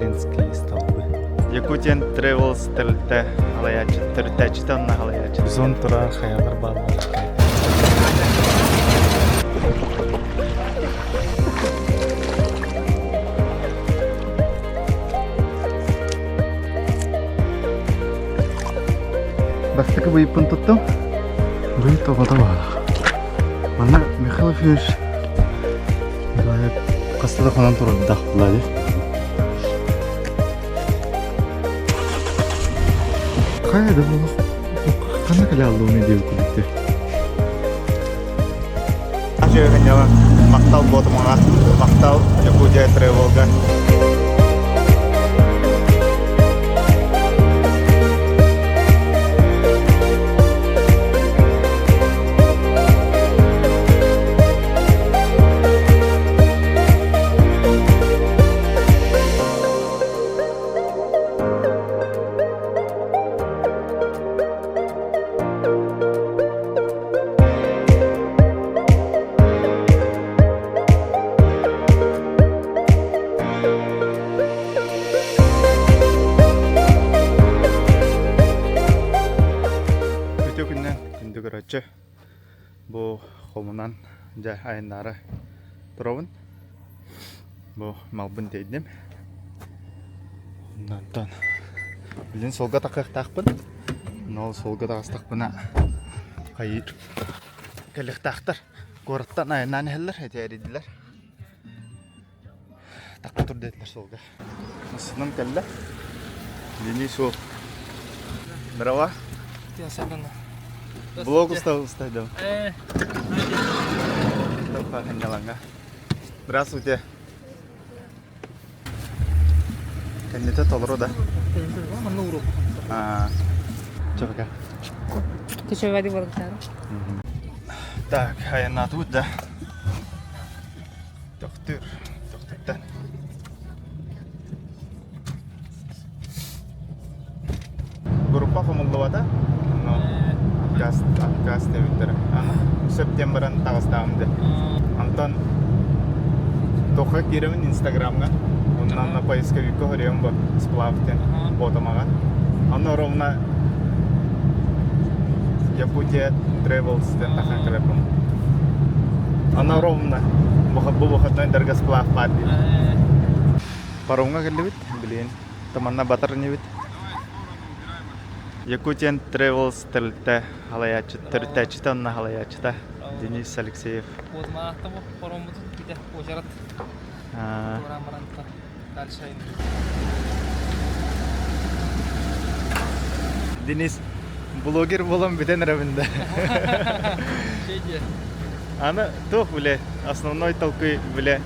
Ленинские столбы. Якутиан Travels тэрилтэ халайааччы, төрүттээччитэ онно халайааччы. Бизон турар хайалар бааллар. Бастакы быйыппын туттум. Быйыт тоҕото баалах. Манна Михаил Ефимович хаста да хонон турардаах буолла Хайа да буолуох ханна кэлэ аллуунай диэбит курдук Махтал Ботумаҕа, махтал Якутия Тревелга. Үтүө күннэн күндү көрөөччү. Бу хомунан дьэ айаннаары туробун. Бу малбын тиэйдим. Онтон билин суолга тахыахтаахпын. Но суолга таҕыстахпына хайыыр кэлиэхтаахтар. Куораттан айаннаан иһэллэр, эти эрийдилэр. Тахха тур диэтилэр суолга. Массыынам кэллэ. Линий суол. Здорово. Блог устайдым. Здравствуйте. Кэннитэ толору да? Чё пока. Так, айаннаатыбыт да. Төхтүр, Төхтүртэн. Группа хомуллубата. Но отказ, отказ диэбиттэрэ. Аны сөп диэн баран таҕыстаҕым дии. Онтон тоха киирэбин Инстаграмҥа. Онно поисковикка көрүөм бу сплав диэн ботомаҕа. Онно ровно Якутия Travels диэн тахан кэлэппин. Оно ровно бу выходной дарга сплав баар диир. Паромҥа кэллибит, билигин Таманна батар инибит. Якутиан Travels тэрилтэ халайааччы, төрүттээччитэ онно халайааччыта Денис Алексеев. Денис, блогер буолан бүтэн эрэбин да. Аны туох биле, основной толкуй биле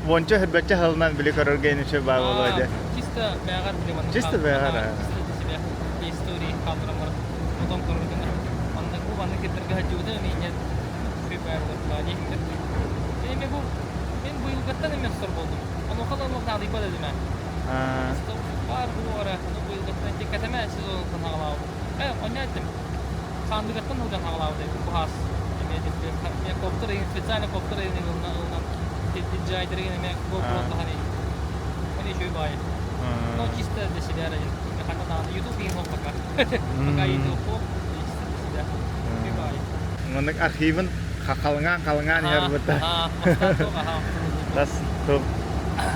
Вонча хөрбөччө халынан били көрөргө иниче баа болуо дьэ. Чисто бэҕэр биле манна. Чисто бэҕэр. Чисто для себя для истории хаалларан баран потом көрөргө манна бу манна кирдэргэ сылдьыбыта эмиэ баар буолла диэхтэр. Эми бу мен быйылгаттан эмиэ сор болдум. Онуоха да онуох наадыйбат этим ээ. Баар буолара, ону быйылгаттан кэтэмэ сезонуттан хаҕалаабыт. Э, онньо эттим. Хаандыгаттан сылдьан хаҕалаабыт эбит куһаас эмиэ эмиэ коптер специально коптер ылынан DJI эмиэ GoPro таһан Они еще и баайы. Ну, чисто для себя ради. Ханна даҕаны YouTube иһин пока. Пока YouTube чисто для себя. Баайы. Маннык архивын халыҥаан-халыҥаан иһэр быта. Тас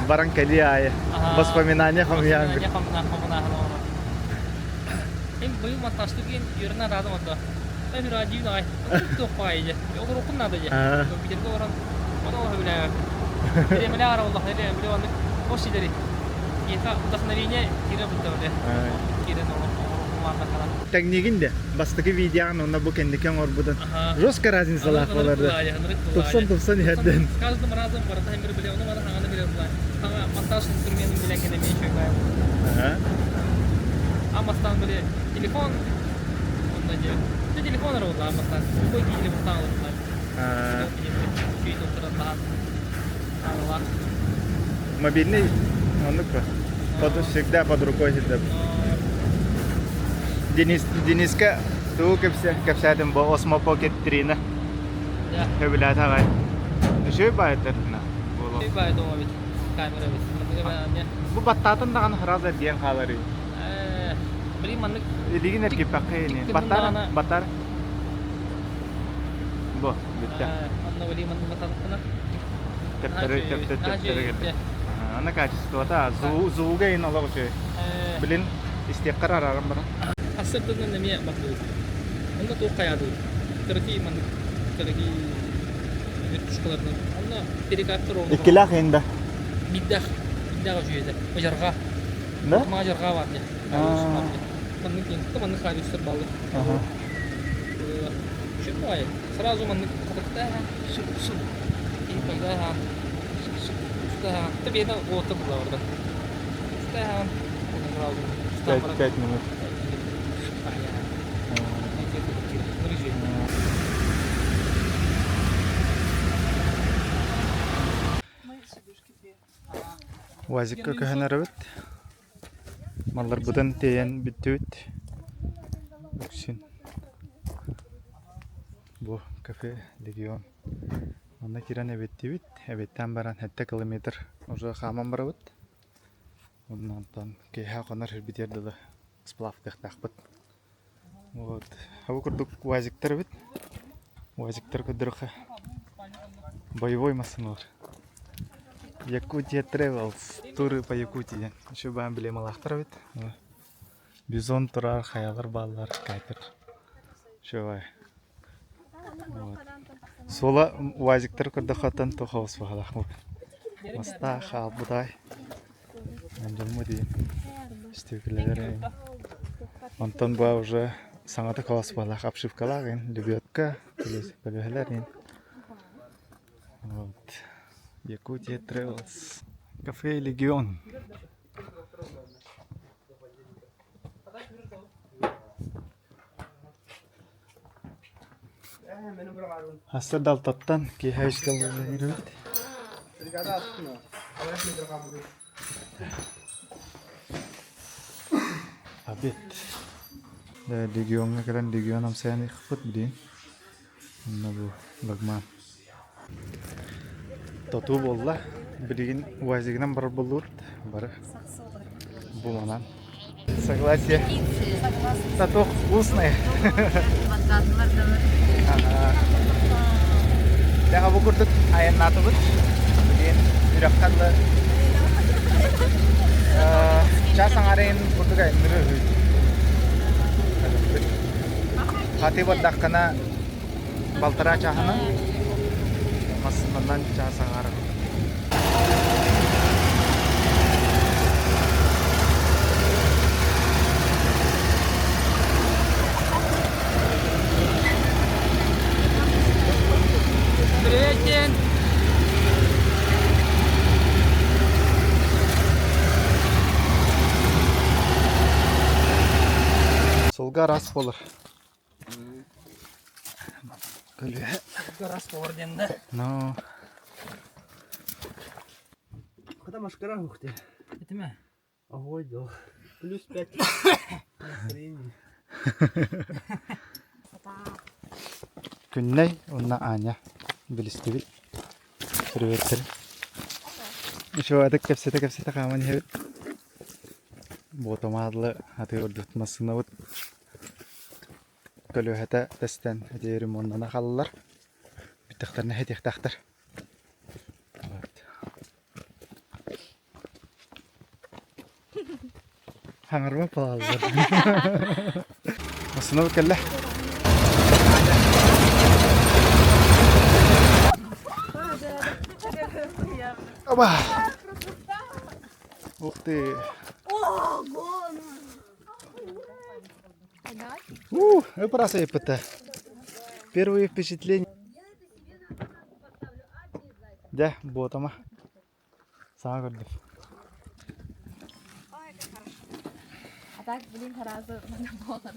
баран кэлии аайы воспоминания хомуйаан. Воспоминания хомунаахын оҥорор. Эн быйыл монтажтыгын үөрэнэ араадым отто. Эн радио аҕай. Туох баайы дьэ. Олоруоххун наада дьэ. Компьютерга олорон ону олох сөбүлээбэппин. Бириэмэлээх ара олох эрэ били оннук хос сидэри. Киһиэхэ вдохновение киирэ бытта бile. Киирэн оҥоруоххун Тэҥниигин де бастакы видеоҕын уонна бу кэнники оҥорбутун жестко разницалаах буолар да тупсан тупсан иһэрдин С каждым разом барыта эмир биле ону маны хаҥаны биле хаҥа монтаж инструментын билэн кэнэ эмиэ үчүгэй Амастан биле телефон онно дьэ ты телефон эрэ буолла амастан любой киһи телефонтан алырылар Мобильный оннук под всегда под рукой сидят. Денис Дениска тугу кэпсэ кэпсээтим бу Osmo Pocket 3-ни сөбүлээтэ аҕай. Үчүгэй баайдар Үчүгэй баайдар бит камера бит. Бу баттаатын даҕаны сразу эргийэн хааларый. Блин, маннык Илигин эргиппэххэ ини. Баттар, баттар. Бу, бүттэ. Онно блин, маннык баталыкпына. Тэптэрэ, тэптэ, тэптэрэ кэллэ. Аны качествота, звуга ин олох үчүгэй. Блин, истиэххэр арааран баран. Ассыртынан эмиэ баттыыр. Онно туох хайаадыыр? Кыракий маннык кыракий вертушкаларынан. Онно перекаттар ону. Иккилээх иһин да. Биирдээх, биирдээх үчүгэйдэ. Ыдьарҕа. Да? Маа дьарҕаа баар дии. Маннык диэн, маннык хаалыыстар бааллар. Үчүгэй баҕайы. Сразу маннык хатыктааһа, киһи Устааһа, бэйэтэ уотта булла барда. Устааһа, сразу 5 минут. УАЗикка көһөн эрэбит. Малларбытын тиэйэн бүттүбүт. Үксүн бу кафе Легион. Онно киирэн эбиттибит. Эбиттэн баран 7 километр уже хааман барабыт. Онно онтон киэһэ хонор сирбитигэр дылы сплавтыахтаахпыт. Вот. Бу курдук УАЗиктар эбит. УАЗиктар көрдөрөххө боевой массыыналар. Якутия Travels, туры по Якутии диэн. Еще баан эмблемалаахтар эбит. Бизон турар, хайалар бааллар, катер. Еще Вот. Суола УАЗиктар көрдөххөттөн туох оҕус баһалаах Мастаах хаалбытай. Дьоммут диин. Стекилэлэр Онтон бу уже саҥата колос буоллах обшивкалаах ин, лебедка, көлөһөлөр ин. Вот. Якутия Travels. Кафе Легион. Хасса далтаттан киэһэ үскэ эбит. Обед. Легиоҥҥа кэлэн легион амсайан ыхпыт билигин. Онно бу лагман. Тотуу буолла. Билигин УАЗигынан барар буоллубут. Бары бу манан. Согласие. Тату вкусный. Ага. Бу курдук айаннаатыбыт. Билигин үрэххэ дылы час аҥарын курдук айанныыр үһү. Хатыы бардаххына балтараа чааһынан массыынанан чаас аҥаара. Привет, Ден! Сылга раз болар. Көлүөһэ. Раз болар диэн да. Ну. Когда машкара ухте. Этиме. Огонь дал. Плюс 5 настроение. Күннэй уонна Аня билистибит. Приветтер. Еще адык кэпсэтэ-кэпсэтэ хааман иһэбит. Буотамааллы атыы ордут массыынабыт көлүөһэтэ тэстэн ити ремоннана хааллар. Бүттэхтэринэ хэтиэхтээхтэр. Вот. Хаҥарба палаллар. Массыынабыт кэллэ. Оба! Ух ты! У, ыпыраса еппетэ. Первые впечатления. Дьэ, буотама. Саҥа көрдүм. А так, блин, сразу буолар.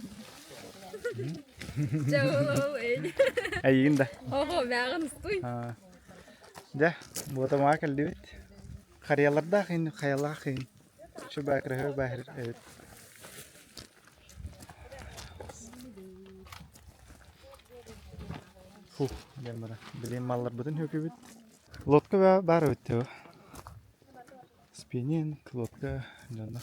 Эйигин да. Ого, мягын стой. Дьэ, буотамаҕа кэллибит. Харыйалардаах иһин, хайалаах иһин. Şu баакырыһы баахыр эбит. Фух, диэн бара. Билигин малларбытын хөкүбүт. Лодка баар эбит дии. Спиннинг, лодка дьоннор.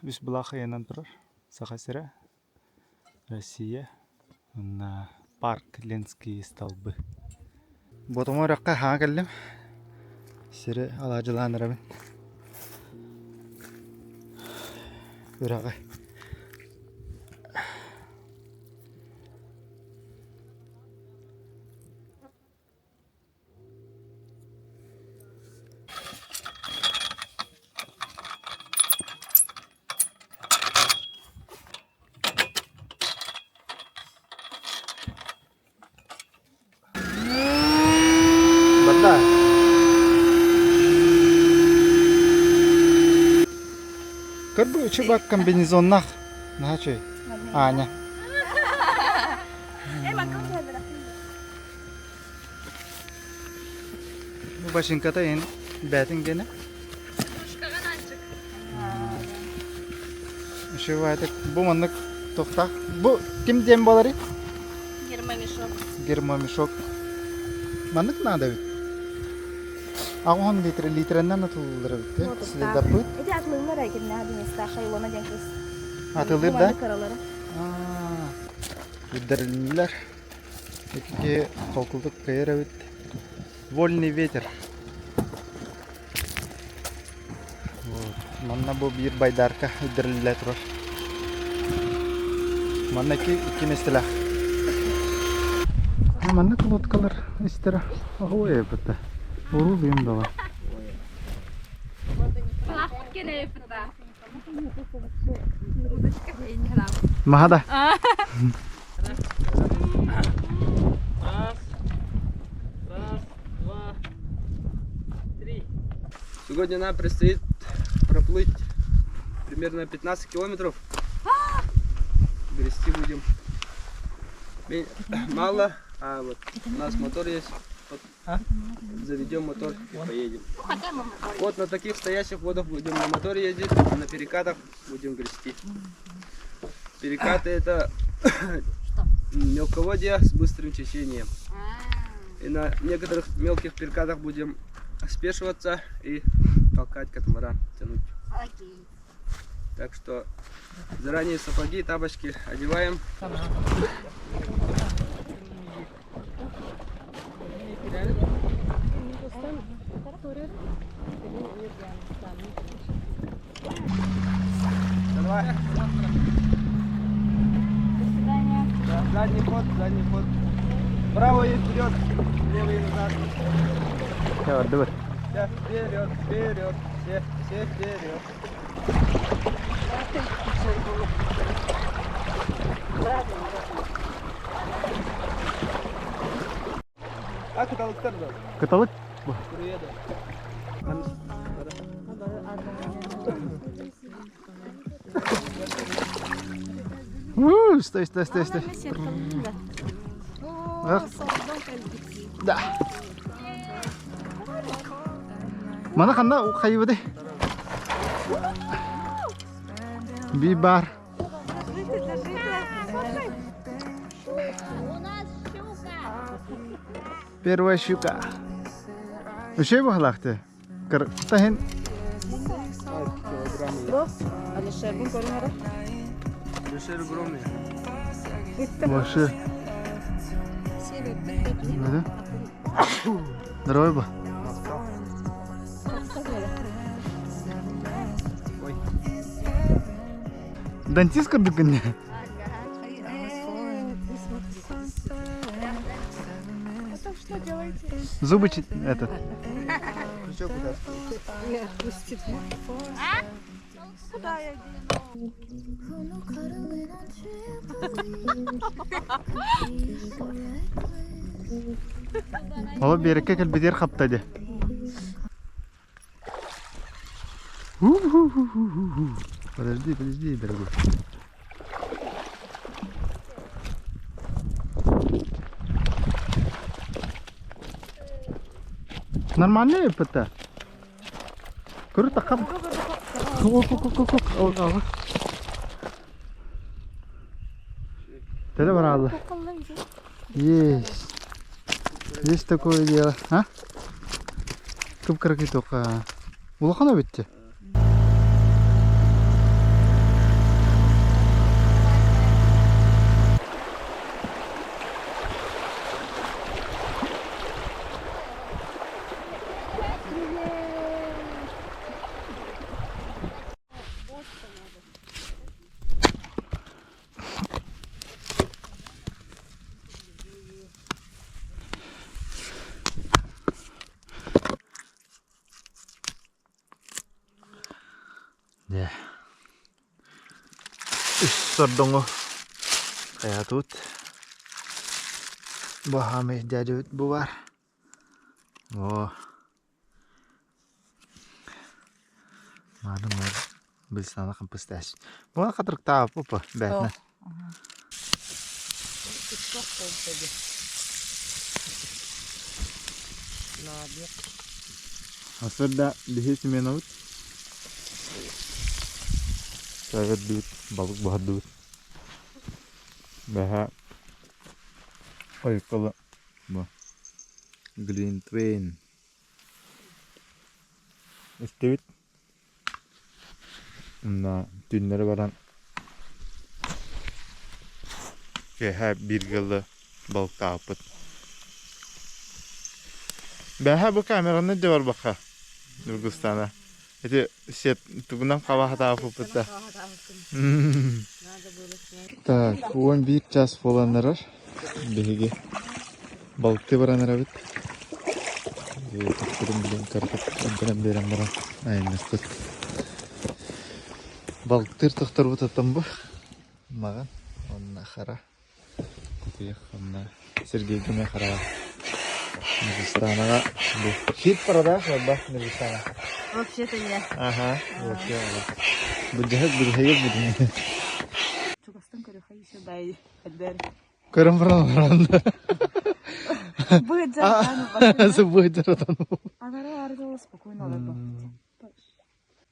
Үс былаах ыйанан турар. Саха сирэ, Россия уонна парк Ленские столбы. Ботомо үрэххэ хаҥа кэллим. Сири алаадьылаан эрэбин. Үрэҕи. Барда. Көрбү үчү бак комбинезоннах. Наһаа үчүгэй. Аня. Бу башинката эн бээтин гэнэ. Ушивайтык. Бу маннык тохтах. Бу ким диэн буоларый? Гермомешок. Гермомешок. Маннык наада эбит. Аҕыс литр литрэннэн атыллар эбит. Следопыт. Эти атылыылар кимнээх Денисташа Илона диэн кыыс. Атылыыр да? Кыралары. Үрдэриллэр. Икки холкутук кыйар эбит. Вольный ветер. Вот. Манна бу биир байдарка үрдэриллэ турар. Манна икки, икки миэстэлээх. Маннык лодкалар истэрэ оһуой эбит Уруу биим дала. Маһа да. Раз, раз, два, три. Сегодня нам предстоит проплыть примерно 15 километров. Грести будем мало, а вот у нас мотор есть. Вот заведем мотор и поедем. Вот на таких стоящих водах будем на моторе ездить, а на перекатах будем грести. Перекаты это мелководье с быстрым течением. И на некоторых мелких перекатах будем спешиваться и толкать катамаран, тянуть. Окей. Так что заранее сапоги, тапочки одеваем. Давай. До свидания. Да, задний ход, задний ход. Правый вперед, левый назад. Бардыбыт. Все вперед, вперед, все, все вперед. А кыталыктар да? Кыталык? Привет. У, стой, стой, стой, стой. Ах. Да. Мана ханна хайыбыды? Би бар. У нас щука. Первая щука. Үчүгэй баһылаахты. Кыртаһын Алишербин көрүнөрө. Алишер огромный. Башы. Да? Здорово ба. Ой. Дантист курдук гынне. Что делаете? Зубы чит этот. Крючок куда? Куда я дену? Ол биэрэккэ кэлбитигэр хапта дии. Ху-ху-ху-ху-ху. Подожди, подожди, дорогой. Нормальный это? Круто, хап. О, Теле баралла. Есть. Есть такое дело. А? Кып-кыракый тока. Улахан эбит. Дьэ, үс сордоҥу хайаатыбыт. Бу хаамай дьээдьэбит бу баар. Оо, мааны маар билсаана хампыстааш. Бу хатырыктаабыппа бээтинэ. Асырда биһи Семенович Саҕырдыбыт, балык буһардыбыт. Бэһэ ойуккалы бу Глинтвейн истибит. Онно түүннэри баран киэһэ бииргэ ыла балыктаабыппыт. Бэҕэһээ бу камераны илдьэ барбакка Ньургустаана ити сиэп тугунан хабаахатаабыппыт да. Так, 11 час буолан эрэр. Биһиги балыктыы баран эрэбит. Төхтөрүн билэн кыратык эмтэнэн биэрэн баран айанныахпыт. Балыктыыр тохторбут оттон бу маҕан уонна хара кутуйах уонна Сергейгэ эмиэ хара Ньургустаанаҕа бу хит продаж барба Ньургустаана. Вообще-то нет. Ага, вообще Быдьаһык быдьаһык быдьаһык. Чугастан көрөхө еще дай Көрөн баран баран да. Быдьаратан Быдьаратан. Анара арыгы спокойно олорбо.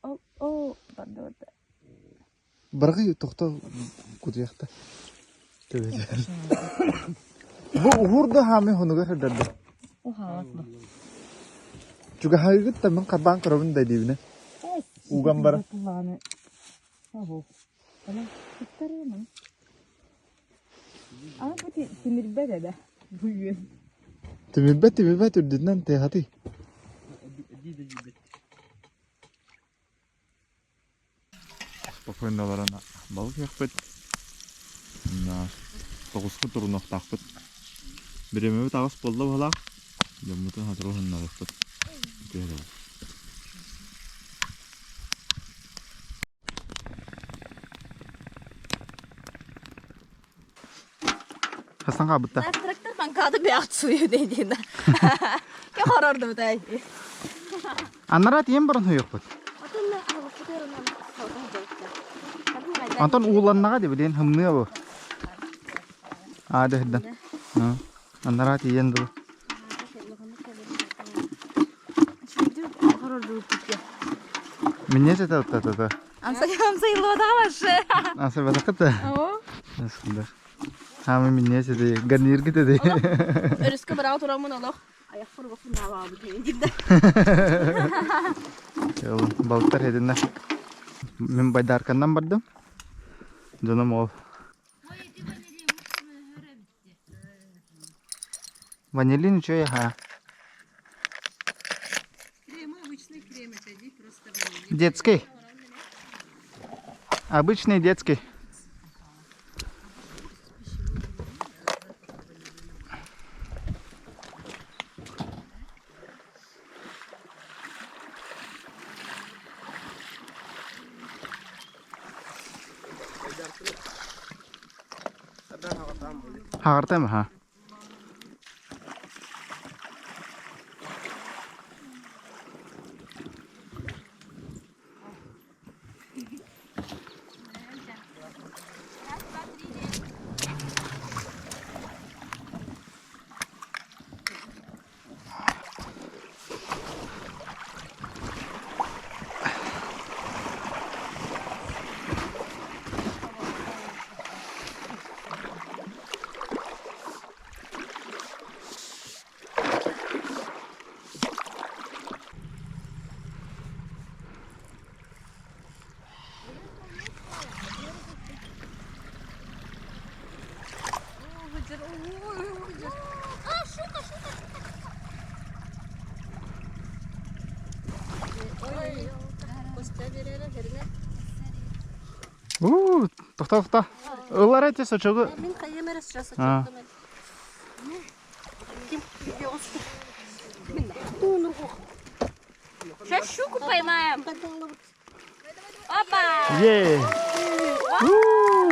О, о, барда барда. Баргы тохто кутуйахта. Бу уһур да хаамы хонугар хырдарды. Ухаалатма. Чугаһайгыт та мин хабаан көрөбүн да диибинэ. Уган бара. Оһо. Ана туттарыамын. А бу тимирбэт эбэ. Бу үөн. Тимирбэт тимирбэт үрдүнэн тыаһатый. Спокойно олорон балык үөхпүт. Тоҕуска турунуохтаахпыт. Бириэмэбит аҕыс буолла быһалаах. Дьоммутун сотору уһуннарыахпыт. Үтүө Хасан хаабытта. Трактор манкаады бяхтсую дейдина. Ке хорордубутай. Анара тиен баран хуйукпут. Антон ууланнаҕа дии билин хымныа бу. Аа дэһдэн. Анара тиийэн дуу. Мине это Амсайыллыбатаҕа Амсайбатаххыт да? Асында. Хаамы минне сети гарниргит эти. Өрүскэ бараҕа тураммын олох айахпар бохун наабаабыт диирдэ. Балыктар хединнэ. Мин байдарканнан бардым. Дьоном ол. Ванилин үчүгэй аһа. Крем обычный крем это иди просто ванилин. Детский. Обычный детский. Хаҕартам аха. Тохто, тохто. Ыллар эти сочогу. Мин хайым эрэ сейчас сочоктум. Ким Сейчас щуку поймаем. Опа! Е! Вау!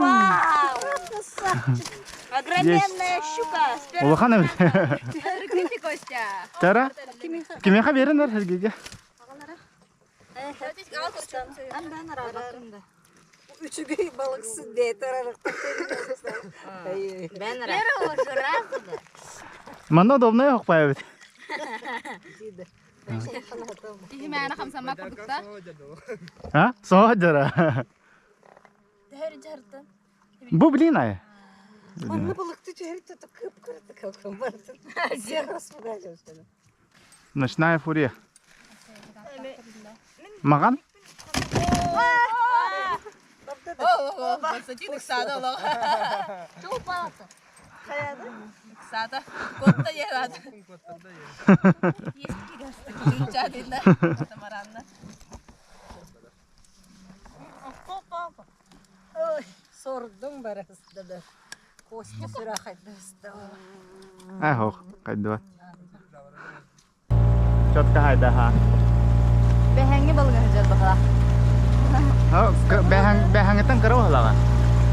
Огроменная щука. С первого Улахан эбит. Рыкните, Костя. Тара? Кимиэхэ биэрэн эр эргигэ? Үчүгэй балыксыт бэйэтэ Первого же раза. Манна удобнай хохпай эбит. Киһи хамсаммат курдукта. А? Соһо дьара. Бу блин ай. Манна балыкты түһэртэ кып-кыраты kalkan бардым. Ночная фурия. Маган? Константин ыксаада олох. Ыксаата. Котта ярат. Чадында. Тамаранна. Ой, сордум барасты да. Костя сүрахайдасты. Ай хох, кайдыба. Четко хайда ха. Бэһэҥҥи балыга сылдьар баҕала. Бэһэҥ бэһэҥиттэн кыра буоллаҕа.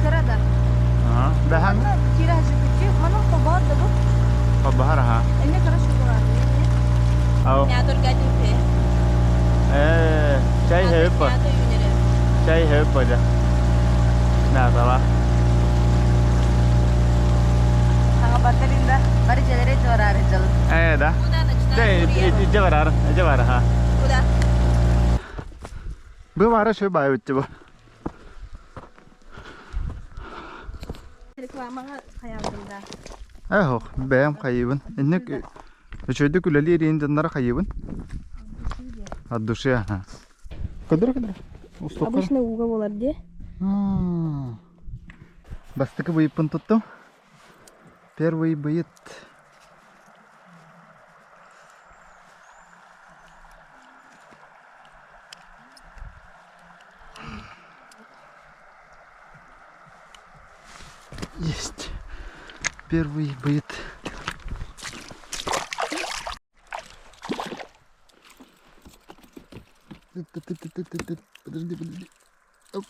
Кыра да. Бэһэҥ Киирэ сылдьар Манан хобоор да бу. хоббаһар аха. Эмиэ кыра шоколад. Ау. Э, чай хэп. Чай хэп бо. Наадала. Саҥа батарында бары дьэлэрэ дьуораары дьыл. Э, да. Чай, иджи барар, иджи бар ха. Куда? Бу бара шөй бай битти бу. Рекламаҕа хайаабытым да. Э, хох, бэйэм хайыбын. Инник үчүгэйдик үлэлиир иин дьоннора хайыбын. От души, ага. Көдөрө көдөрө. Устуктар. Обычно ууга буолар дии. Бастакы быйыппын туттум. Первый быйыт. Есть. Первый быйыт. Подожди, подожди. Оп.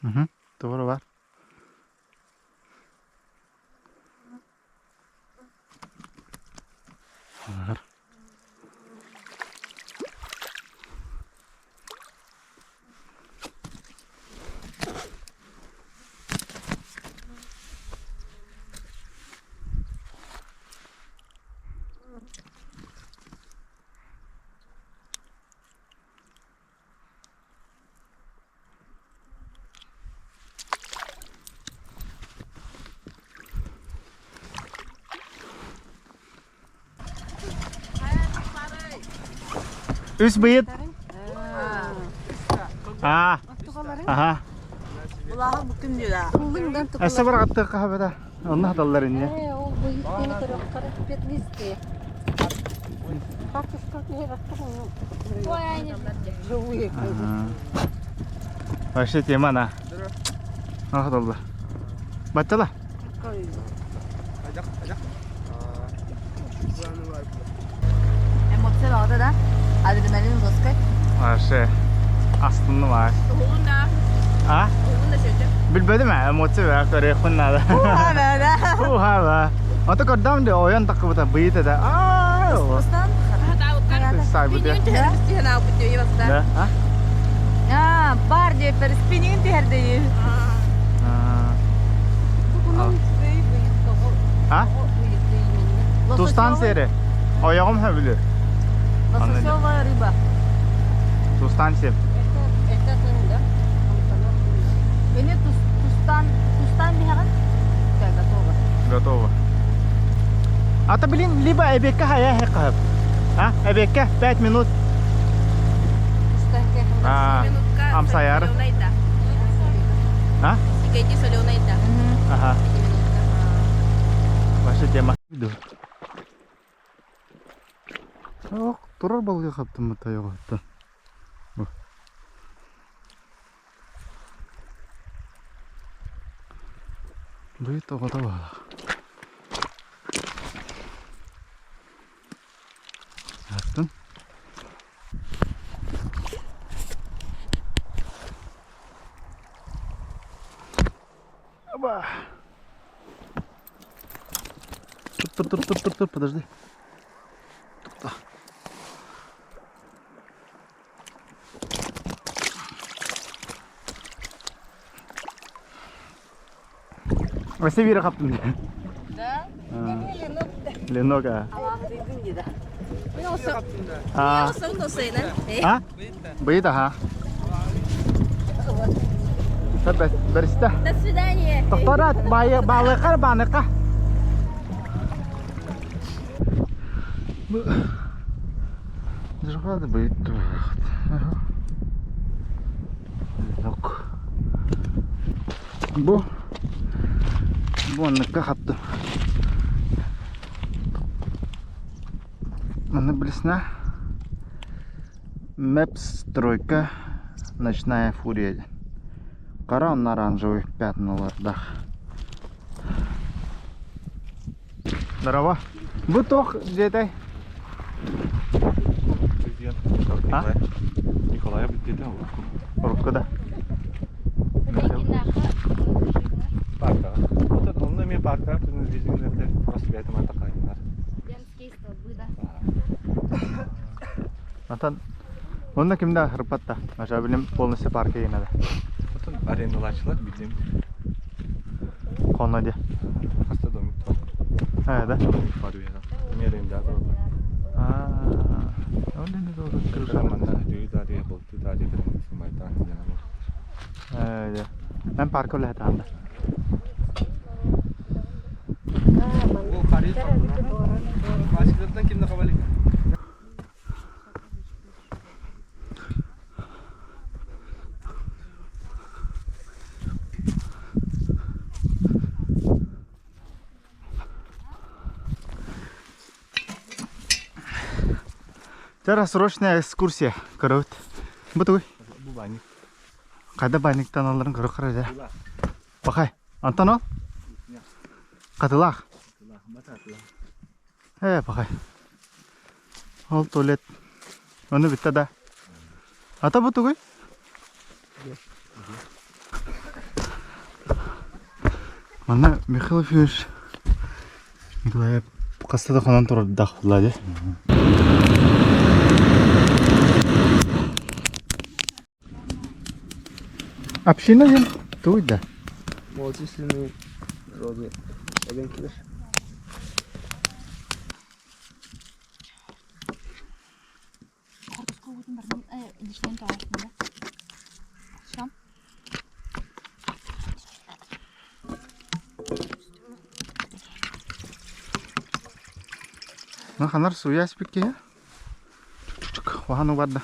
Угу. Doğru var. Var. Үс быйыт. А. Аха. Әсә бар атты кахабада. Онна хаталлар инне. Э, ол быйыт кени көрөктөр петлисти. Живые. Вообще тема на. Хаталла. Баттала. Эмоция баҕата да. Адреналин жесткий. Вообще. Астынны бар. А? Билбедим ә, эмоция бә, көрөкпүн надо. Уха Ата көрдам де оян такыбыта быйыт эдэ. Аа. Сайбыт. Да? А? А, бар деп бер спиннинг түһэрдии. А? Тустан сери. Оягым хөбүлүр. Лососевая рыба. Тустан сеп. Это да? Эне тустан, тустан биһаҕын? Готово. Готово. А то, блин, либо эбиэккэ хайа хап. А, эбиэккэ 5 минут. А, амсайар. А? Ага. Ваша тема. Ох, турар балыгы хаптым тайоҕуттан. Быйыт оҕото баалаах. Аттын. Оба. Тур, тур, тур, тур, тур, подожди. Тупта. Вася биир хаптым. Да? Ленок, а. А. А? Быйыт, аха. Бэристэ. До свидания. Тохторат, балыкар баныка. Дьылҕа быйыт Ленок. Бу бу оннукка хаптым. Манна билисна Мэпс тройка ночная фурия диэн. Хара онно оранжевый пятналардаах. Здорово. Бу туох дьиэтэй? А? Николая бүттүтэ урукку. Урукку да. Паркаҕа. Отон онно эмиэ паркаҕа күнүс просто бэйэтэ манта хаайыннар. Ленские столбы, да. Натан онно ким да хырпат да. Наша билим полностью парка иэнэ да. Отон арендалааччылар билим. Хоно дии. Хаста домик бар. Ээ да. Домик бар үһэ. Эмиэ аренда тураллар. Аа. Крыша манна дүү даарыйа болту даарыйа кэлэн сымайтаан дьаһанар. Ээ дьэ. Эн парка үлэһитэ да. Бу Париж Классикалартан кимде хабалик? Тара срочная экскурсия. Көрөбүт. Бу тугуй? Бу банник. Хайда банниктан алларын көрө көрө Бахай. Антон ол? Катылах. Э, бахай. Ол туалет. Оны бүтті да. Ата бу тугуй? Манна Михаил Ефимович Николаев хаста да хонон турардаах буолла дии. Община диэн тугуй да? Малочисленные роды. Эбэҥкилэр. Ну, ханар сууйа испит киһи. Уһану барда.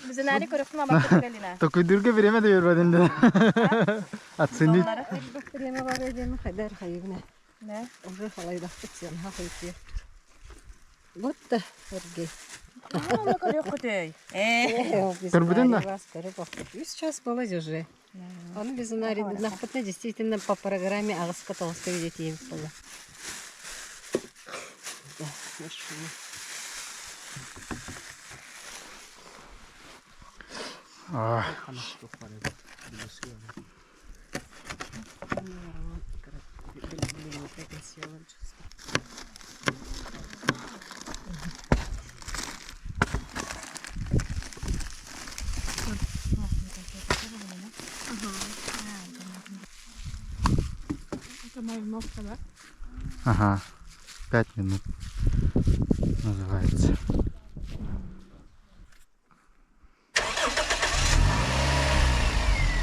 Бизинari көрөктүм абакка Галина. Токуйдурга время да бербедин да. Оценить. Время бар едем, хайдар хайыбна. Да. Уже халайдахпыт сен хахайты. Вот да, Сергей. Ну, көрөк Көрбүтүн да? Сейчас молодежи. Он без нахпытна действительно по программе аҕыска тоҕуска видеть было. Да, хорошо. А, Ага, 5 минут называется.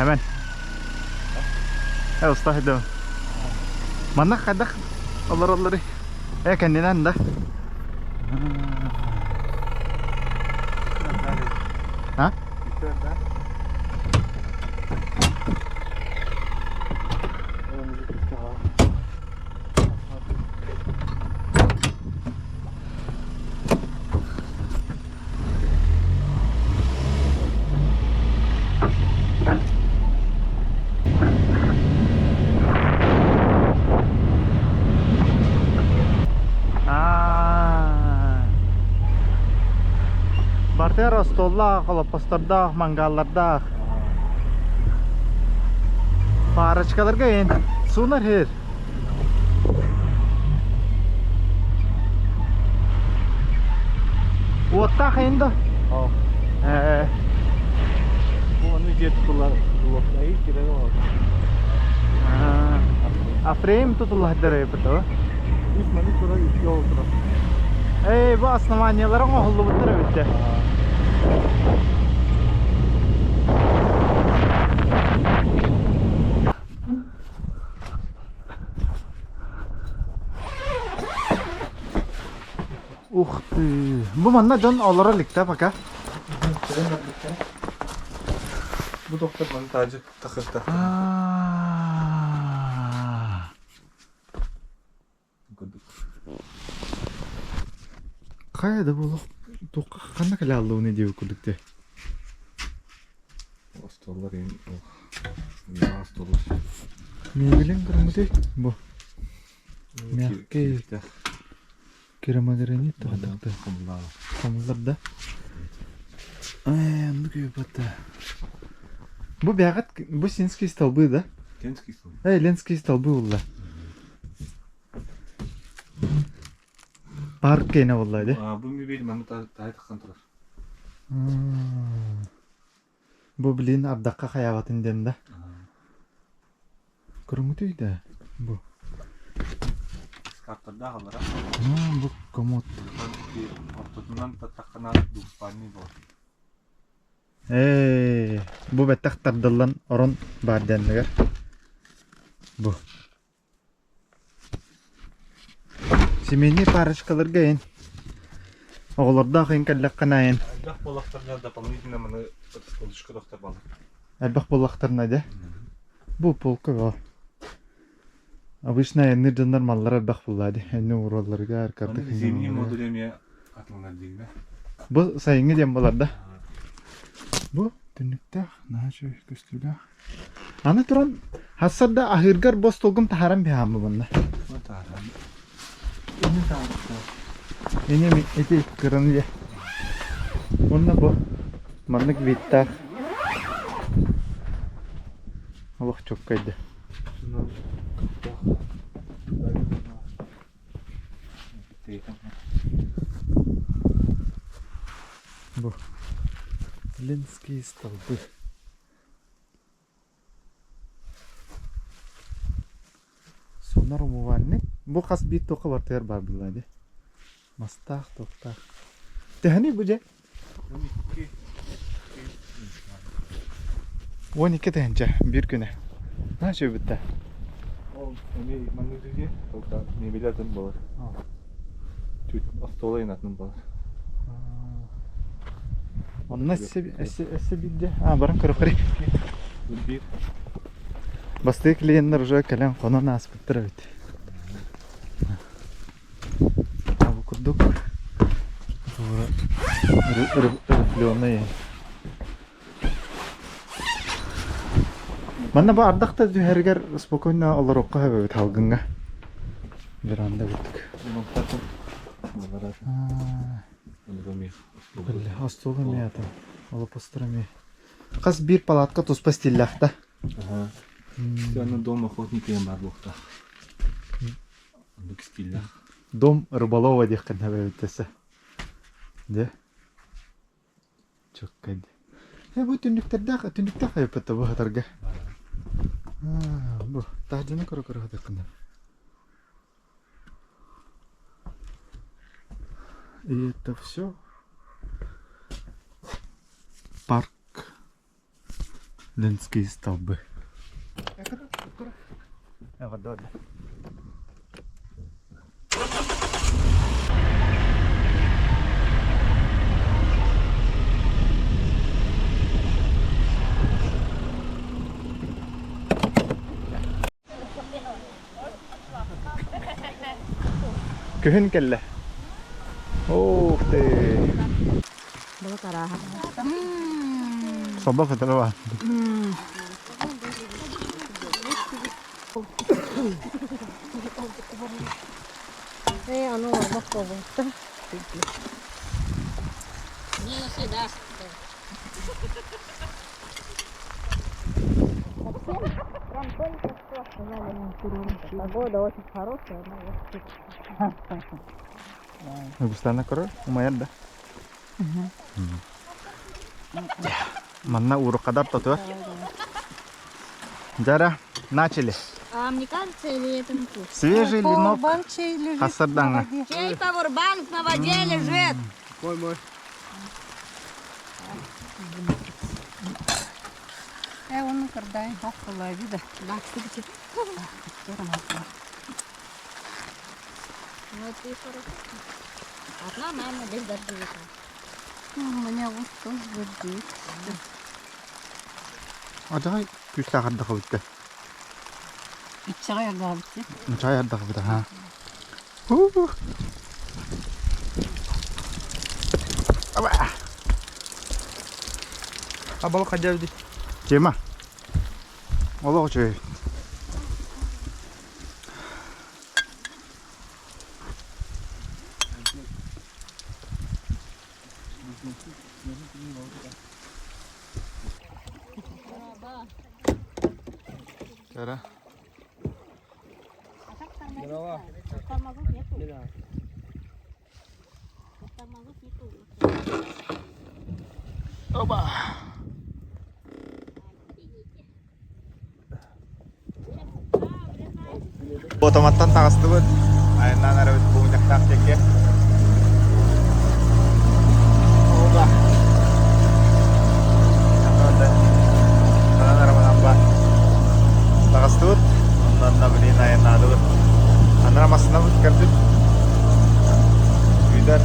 Hemen. Э, уста хайда. Манна хайдах олороллорый? Э, кэннинэн да. А? Бартыгар остуоллаах, олоппостордоох, мангааллардаах. Парочкаларга эн суунар хэр. Уоттаах эйин да? Ээ. Бу аны дьиэ тутуллар тутуллар кирэн олорор. А фрейм тутуллар эбит Үс маны турар, үс жол турар. Эй, бу основаниялара оҥоһуллубуттар эбит Ух ты. Бу манна дьон олоро иликтэ пока. Бу доктор маны таажы тахырта. Хайа да буолуох туохха ханна кэлэ аллыбыный диэбит курдук дии. Остуоллар остуоллар. Мебелин көрүҥҥүтүй бу. Мягкий керамогранит тоҕо Хомуллар да. Ээ, оннук үөппэт Бу бэҕэт бу Синский столбы да? Ленский столбы. Э, Ленский столбы булла. Парк кээнэ буолла дии. Бу мебель манна таһы тахсан турар. Бу блин ардахха хайаабатын диэн да. Көрүҥүтүй да бу. Скаптардаах аллара. Бу комод. Ортотунан таттаххына двухспальный буолар. Ээ, бу бэттэх тардыллан орон баар диэннигэр. Бу. Семейный парочкаларга эн оҕолордоох эн кэллэххинэ эн Элбэх буоллахтарына дополнительно маны подушка доктор балар. Элбэх буоллахтарына дьэ. Бу полка бо. Обычно эннир дьоннор маллара элбэх буолла дии. Энни уруолларыгар, картык Зимний модуль эмиэ атыллар дииллэр. Бу сайыҥҥы диэн буолар да. Бу түннүктээх, наһаа үчүгэй көстүүлээх. Аны туран, хассарда аһыыргар бу остуолгун таһааран биһааммы манна. Таһааран. Ини ити кыраны дьэ. Уонна бу маннык видтаах олох чоккайда. Бу Ленские столбы. Сонор умывальник. Бу хас биир туохха бартыгар баар буолла дии. Мастаах, туохтаах. Төһөнүй бу дьэ? 12 тыһыынча биир күнэ. Наһаа үчүгэй бүттэ. Ол эмиэ маннык дии, только мебель атын буолар. Чуть остуола атын буолар. Онно өссө биирдэ а баран көрөххөрүй. Биир. Бастакы клиеннэр уже кэлэн хонон ааспыттар эбит. Бу курдук рифленый. Манна бу ардах да түһэригэр спокойно олоруохха сөп эбит салгыҥҥа. Веранда курдук. Остуол эмиэ атын. Олоппостор эмиэ. Хас биир палатка туспа стиллээх да. Аны дом охотника диэн баар буолуохтаах. Оннук стиллээх. Дом рыболова диэххин эбит өссө. Дьэ. Чөккөйдө. Э бу түннүктэрдээх түннүктээх айыппыт бу хатарга. Бу таһдьаны көрө-көрө хатыаххын. И это все. Парк. Ленские столбы. Күһүн кэллэ. Ух ты! Балык арааһа. Собо көтөрө баар. Э, аны олорбох буолбуттар. Минусы, да. Погода очень хорошая, но вот Густана көрөр, умайар да. Манна уруккадар тотуар. Жара, начали. А мне кажется, или это не тут? Свежий ленок Пауэрбанк чей лежит на хасардаҥа. воде. Чей пауэрбанк на воде лежит? Мой, мой. Э, он кардай, ох, вида. Да, кстати. Ну ты хорошо. Одна мама без дождевика. У меня вот тоже дождевик. Ажаҕай күүстээх ардах эбиттэ. Иччэҕэй ардаабытты. Чай ардах эбит аха. Аба. А балык хайдах эбитий? Тема. Олох үчүгэй. Кара. Дрова. Тормозов нету. Не знаю. Тормозов нету. Оба. Ботоматтан таҕыстыбыт. Айаннаан арабыт бугунньахтаах диэки. Оба. Анан араманан Таҕыстыбыт. Оннонно билин айаннаадыбыт. Анара массынабыт кэлбит. Күүтэр.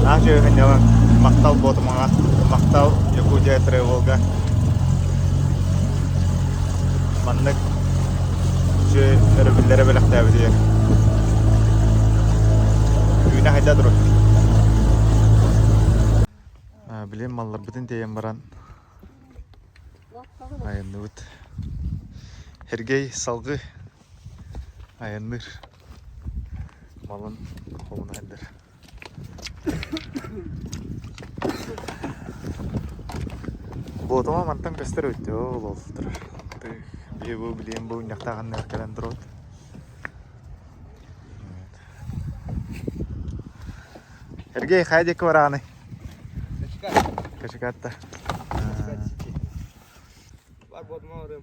Наах дьүөһүнньэҕин махтал Ботумаҕа, махтал Якутия Тревелга. Маннык үчүгэй өрөбүллэри бэлэхтээбитигэр. Түүнэ хайда турар. Билим малларбытын тиэйэн баран айанныбыт. Сергей салгыы айанныыр. Малын хомуна сылдьар. Буотума мантан көстөр эбит ол ол турар. Биһи бу билиэн бу унньахтааҕыннар кэлэн туруот. Сергей, хайа диэки бараҕыный? Кашикатта. Бар буотума барыам.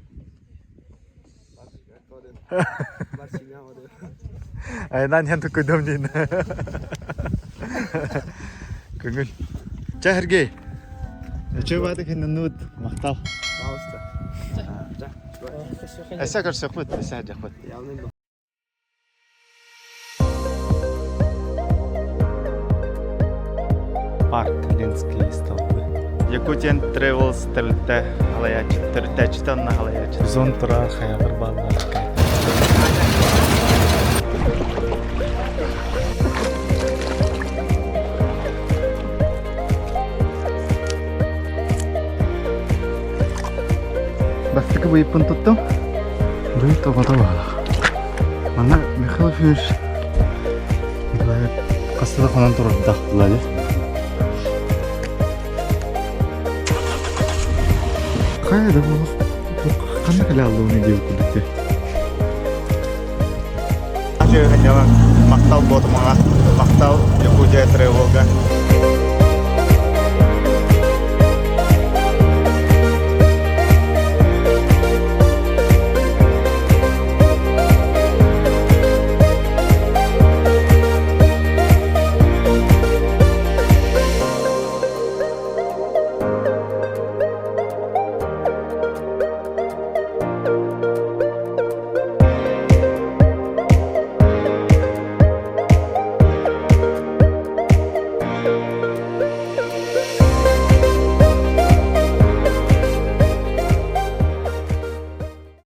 Бар семья барыам. Айынан иһэн туккуйдум диин. Көҥүл. Чэ, Сергей. Үчүгэй бааты кэнниннубут. Махтал. Пожалуйста. Эссе көрсөхпүт, эссе сылдьыахпыт. Явный Парк Ленские столбы. Якутиан Travels тэрилтэ халайааччы, төрүттээччитэ онно халайааччы. Бизон турар хайалар бааллар. Бастакы быйыппын туттум. Быйыт тоҕото баалах. Манна Михаил Ефимович Николаев хаста да хонон турардаах буолла Хайа да буолуох ханна кэлэ аллуунай диэбит курдук дии. Махтал Ботумаҕа, махтал Якутия Тревелга.